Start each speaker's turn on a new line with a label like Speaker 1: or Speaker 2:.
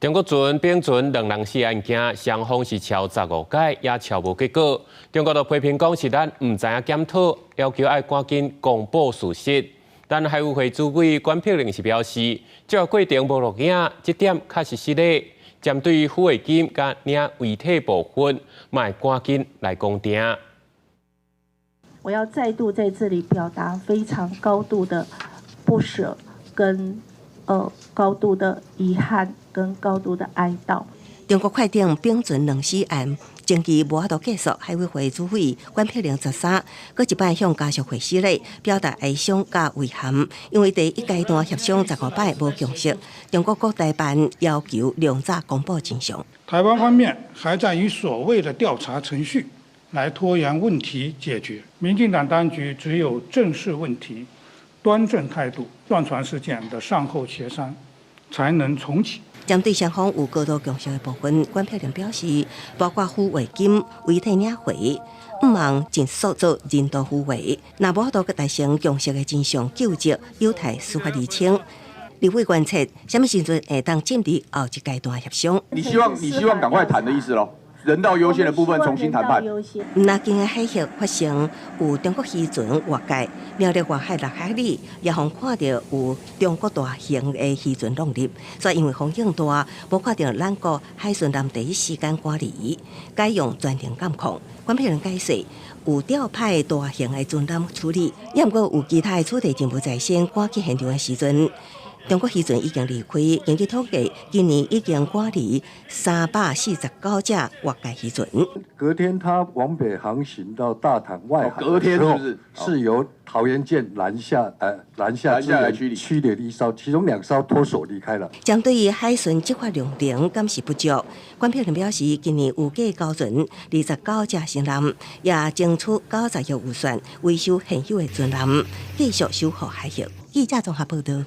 Speaker 1: 中國船丙船兩人死案件，雙方是敲15擺，也敲無結果。中國就批評講是咱毋知影檢討，要求愛趕緊公布事實。但海委會主委管碧玲是表示，這個過程無錄影，這點確實失禮。針對撫慰金佮領遺體部分，嘛會趕緊來公定。
Speaker 2: 我要再度在這裡表達非常高度的不捨跟高度的遺憾跟高度的哀悼。
Speaker 3: 中國快艇丙船兩死案爭議無法度結束，海委會主委管碧玲13，閣一擺向家屬會施禮，表達哀傷佮遺憾。因為第一階段協商十五擺無共識，中國國台辦要求量早公布真相。
Speaker 4: 台灣方面還在以所謂的調查程序來拖延問題解決。民進黨當局只有正視問題，端正態度，撞船事件的善後協商才能重啟。
Speaker 3: 針對雙方有高度共識的部分，管碧玲表示，包括撫慰金、遺體領回，毋望盡速做人道撫慰。若無法度達成共識的真相究責，有待司法釐清。立委關切，啥物時陣會當進入後一階段協商？
Speaker 5: 你希望趕快談的意思咯？人道優先的部分重新談判。
Speaker 3: 南京的海域發生有中國漁船越界，苗栗外海6海里，也予看著有中國大型的漁船浪入，所以因為風浪大，無看著咱國海巡艦第一時間趕離，改用專程監控。管碧玲解釋，有調派大型的船艦處理，也毋過有其他的處理任務在身，趕去現場的時陣，中國漁船已經離開。根據統計，今年已經趕離349隻越界漁船。
Speaker 6: 隔天，他往北航行到大潭外海
Speaker 5: 隔天
Speaker 6: 的時候，是由桃園艦南下，南下來驅離一艘，其中兩艘脫手離開了。
Speaker 3: 針對海巡執法量能敢是不足，管碧玲表示，今年預計交船29隻新艦，也爭取90億預算維修現有的船艦，繼續守護海域。記者綜合報道。